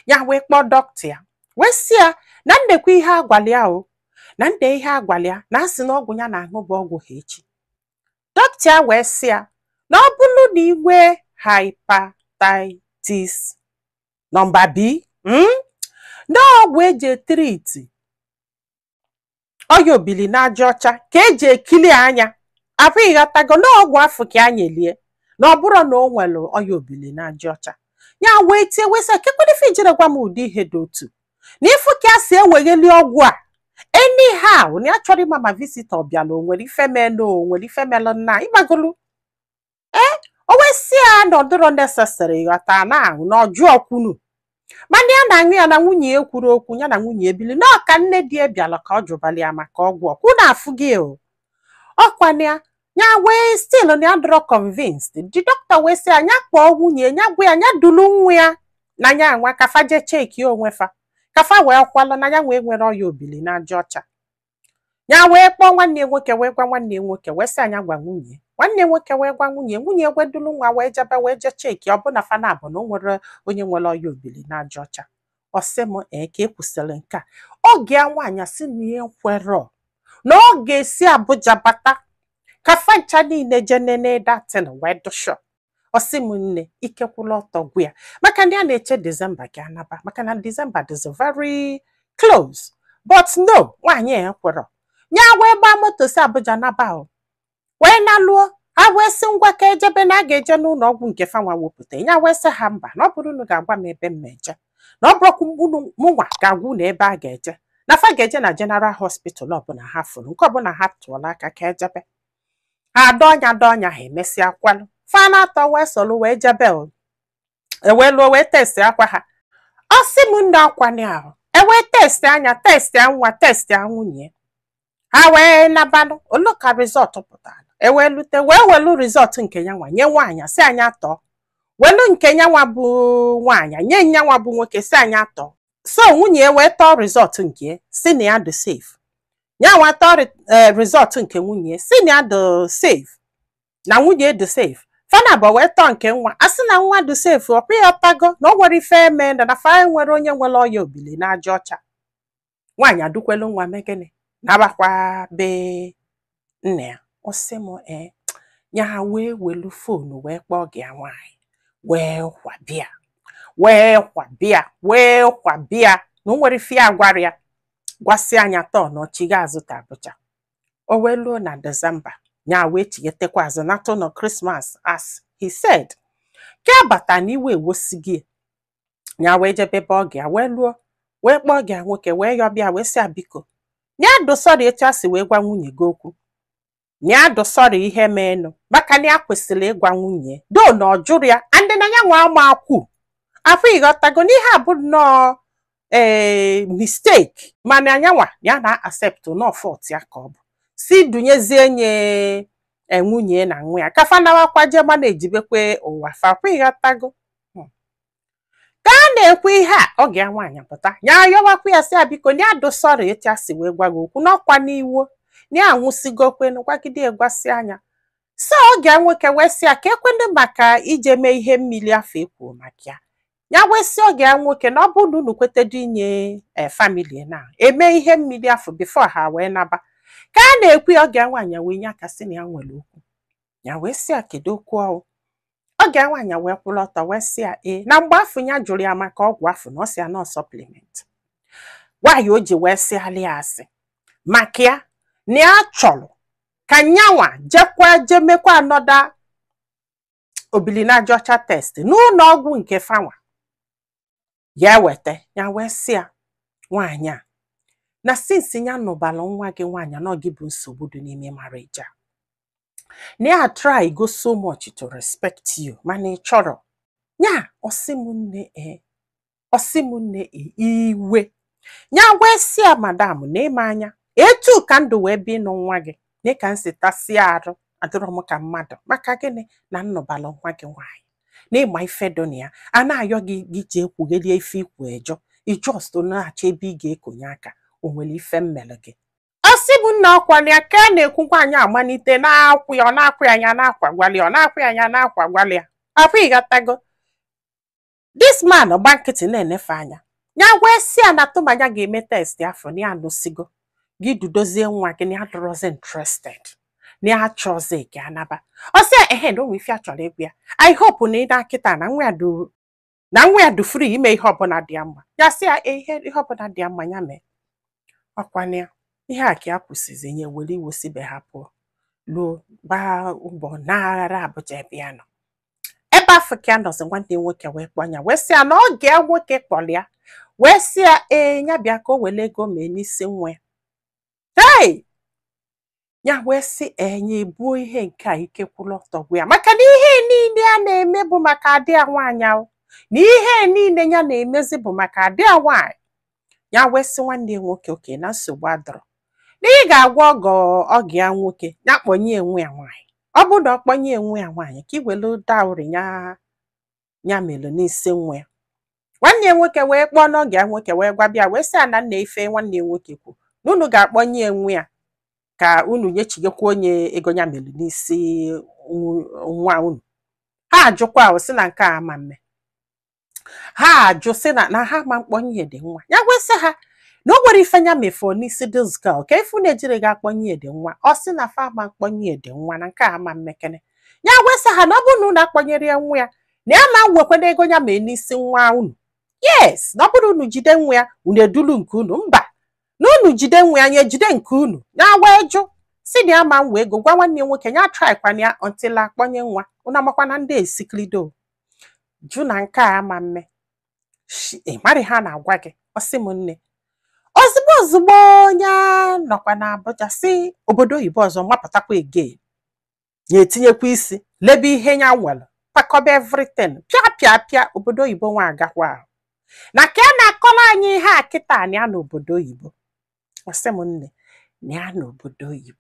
Ya wee kpọọ dọkịta ya, wee sị ya na nnekwa ihe agwali ya o, na nde ihe agwali ya na asị na ọgwụ ya na-aṅụ bụ ọgwụ ha echi. Dọkịta ya wee sị ya na ọ bụrụ na igwe hepatitis number B, na ọgwụ eji etriti ọya obili na aja ọcha ka eji ekili anya afọ, ịghọtago, na ọgwụ afọ ka a nyelie, na ọ bụrụ na o nwere ọya obili na aja ọcha. Ya wee tie, wee sị, kekwede ife ijere gwa m ụdị ihe dị otu na ifu ka a si ewegheli ọgwụ a anyhow, na ya chọrọ ịma ma visitor bịala, o nwere ife menụ, o nwere ife melụ nna ịgbagolu. Ee, o wee sị ya na ọ dịrọ necessary, ịghọta, na ahụ na ọjụọ kwunu, mana ya na-aṅụ ya na nwunye ya kwuru okwu ya na nwunye ebili na ọka nne di ya bịala ka ọ jụbali ya maka ọgwụ ọkwụ na afụ gị o ọkwana ya. Ya wee still na ya dịrọ convinced. The doctor wee sị ya ya kpọọ nwunye ya, gwa ya ya dulu nwa ya na ya anwa ka fa jee cheki onwe fa, ka fa wee kwalụ na ya wee nwere ọya obili na aja ọcha. Ya wee kpọọ nwanne ya nwoke, wee gwa nwanne ya nwoke, wee sị anya gwa nwunye. Nwanne ya nwoke wee gwa nwunye, nwunye wedulu nwa wee jebe, wee jee cheki, ọ bụ na fa na-abụ na o nwere onye nwere ọya obili na aja ọcha. Ọ sị m ee, ka e kwụsịrị nke a, oge ya nwaanyị sị na ya ekwerọ, na ọ ga-esi Abuja bata ka fa ncha niile jee nene datin wee dụshọ. Ọ sị m nne, ike kwụla ọtọ gwu ya, maka na ya na-eche December ka anaba, maka na December is very close, but no, nwaanyị a ekwerọ. Ya wee gbaa moto si Abuja naba o, wee naluo. Ha wee sị ngwa, ka ejebe, na a ga-eje n'ụlọ ọgwụ nke fanwa wepụta ya. Wee sị ha mba, na ọ bụrụ unu ga-agwa m ebe m eje, na ọ bụrụkwa unu mụnwa ga-agwa unu ebe a ga-eje, na fa ga-eje na General Hospital ọbụla ha fụrụ, nke ọbụla ha tụọla aka ka ejebe. Ha dọnya dọnya, ha emesịa kwalụ fa na-atọ, wee solu wee jebe o. Ewee lụọ, wee test akwa ha. Ọ sị m ndị akwani ahụ ewee test anya, test nwa, test nwunye ha, wee nabanụ olu ka result pụtara. Ewee lute, wee welu result nke ya nwa nye nwaanyị, si anya tọọ, welu nke ya nwa bụ nwaanyị nye nyanwa bụ nwoke, si anya tọọ. So nwunye wee tọọ result nke si na ya dị safe, ya nwa tọọ result nke nwunye si na ya dị safe, na nwunye dị safe. Fana abụọ wee tọọ nke nwa, a sị na nwa dị safe. Ọkwa ya tago na o nwere ife eme na fa nwere onye nwere ọya obili na aja ọcha. Nwaanyị adukwelu nwa mee gịnị, nabakwa be nna ya. Ọ sị m ee, ya wee welu phone wee kpọọ gị ya nwaanyị, wee kwabịa, wee kwabịa, wee kwabịa na o nwere ife ya gwara ya, gwasị anya tọọ na ọchịga azụ ta Abuja. O wee luo na December, ya wee chighetekwa azụ nata ụlọ Christmas as he said. Ka abata na iwe ewosigie ya, wee jebe ebe ọ ga, wee luo, wee kpọọ gị nwoke, wee yọbịa, wee sị ya biko, ya dụsọrọ etu a si wee gwa nwunye gị okwu, ya dụsọrọ ihe meenụ, maka na ya kwesịrị ịgwa nwunye do na ọ jụrụ ya, andị na ya nwa ama akwụ afọ, ịghọtago, n'ihe a bụ nnọọ ee mistake, mana anyanwa ya na accept no fault ya, ka ọ bụ si dunyezie nye nwunye na nwa ya ka fa nawakwa jee mana ejibekwe ụwa fakwa, ịghọtago. Ka a na-ekwu ihe a, ọ ga nwaanyị pụta, ya ayọwakwa ya, sị ya biko, na ya dụsọrọ etu a si wee gwa gị okwu n'ọkwa n'iwo, na ya anwụsịgokwenu gwagide gwasị anya. So ọ ga nwoke wee sị ya ka ekwendị maka ije mee ihe mmiri afọ ekwuo maka ya. Ya wee sị ọ ga nwoke na ọ bụrụ na unu kwetedo inye e family na eme ihe mmiri afọ before ha wee naba. Ka a na-ekwu ya, ọ ga nwaanyị wee nye aka, sị na ya nwere okwu. Ya wee sị ya kedu okwu ọwụ? Ọ ga nwaanyị wee kwụrụ ọtọ, wee sị ya ee, na mgbe afọ ya jụrụ ya maka ọgwụ afọ, na ọ sị ya nọ supplement nwaanyị o ji wee sịalị ya asị maka ya, na ya chọrọ ka nyanwa jekwa jee mekwa another obilinajaọcha test n'ụlọ ọgwụ nke fanwa ya eweta. Ya wee sị ya nwaanyị a na since ya nụbalụ nwa gị nwaanyị na gị bụ nsogbu dị n'ime marriage a, na ya try go so much to respect you, mana ị chọrọ ya. Ọsị m nne ee, ọsị m nne iwe ya wee sị ya madam, na ịma anya etu ka ndụ wee bi ịnụ nwa gị na ka m si tasịa arụ, adịrọ m ka mmadụ, maka gịnị na nnụbalụ nwa gị nwaanyị na ịma ife dị na ya, a na-ayọ gị, gị ji ekwugherie ife ikwu ejọ, i just na-achọ ebe ị ga-ekonye aka. O nwere ife mmele gị? Ọsị bụ nna ọkwa ya ka a na-ekwu, nwaanyị amalite na-akwụ ya, ọ na-akwụ ya anya, na-akwa gwali ya, ọ na-akwụ ya anya, na-akwa gwali ya afọ, ịghọtago. This man gba nkịtị na-enefe anya ya, wee sị ya na tụmanya ga-eme test afọ na ya anụsigo gị, dudozie nwa gị, na ya dụrọzi interested, na ya achọzi ka anaba. Ọ sị ya ehe, na onwe ife a chọrọ ịgwa ya. I hope na ị na-akịta na nwa ya du na nwa ya du free ime ihe ọbụla dị ya mma. Ya sị ya ihe ọbụla dị ya mma ya mee. Ọkwana ya ihe a ka ya kwụsịzi nye were iwe si be ha pụọ, luo gbaa ụgbọ na-aghara Abuja ebe ya nọ. Ebe afọ ka ya nọzi, nwanne nwoke wee kpọọ ya, wee sị ya na oge ya nwoke kpọrọ ya, wee sị ya ee, ya bịa ka o were ego mee n'isi nwa ya. Hey! Ya wee sị enye ebuo ihe nke a ike kwụrụ ọtọ gwa ya, maka na ihe niile a na-eme bụ maka adị ya nwaanyị ahụ, na ihe niile ya na-emezi bụ maka adị ya nwaanyị. Ya wee sị nwanne ya nwoke oke na nsogbu adọrọ, na ị ga-agwa ọgọ ọgọ ya nwoke ya kpọnye enwe ya nwaanyị. Ọ bụrụ na ọ kpọnye enwe ya nwaanyị, ka i welu dowry ya ya melụ n'isi nwa ya. Nwanne ya nwoke wee kpọọ n'ọgọ ya nwoke, wee gwa bịa, wee sị ya na nna ife nwanne ya nwoke kwu na unu ga-akpọnye enwe ya ka unu nyechigekwa onye ego ya melụ n'isi nwa unu. Ha ajụkwa o, sị na nke a ama mme. Ha ajụ sị na ha ma mkpọnye dị nwa ya. Wee sị ha na o nwere ife ya mefuo n'isi this girl ka ifu na-ejiri gị akpọnye dị nwa. Ọ sị na fa ama mkpọnye dị nwa, na nke a ama mmekene. Ya wee sị ha na ọ bụrụ na unu akpọnyere ya nwa ya, na ya ma nwekwana ego ya mee n'isi nwa unu. Yes, na ọ bụrụ unu jide nwa ya, unu edulu nke unu. Mba, na unu jide nwa ya, ya ejide nke unu. Ya wee jụ si na ya ma nwa ego. Gwa nwanne ya nwoke ya try kwana ya until akpọnye nwa unu. Amakwa na ndị esiklido jụ na nke a ama mme. Ị marị ha na-agwa gị. Ọ sị m nne, ozugbo ozugbo onye nọkwa na Abuja si obodo oyibo ọzọ mapụtakwa again, ya etinyekwa isi lebe ihe ya nwere, pakọba everything, pịa pịa pịa, obodo oyibo nwa agakwa ahụ. Na ka a na-akọrọ anyị ihe a kịta, na ya n'obodo oyibo. Ọ sị m nne, na ya n'obodo oyibo.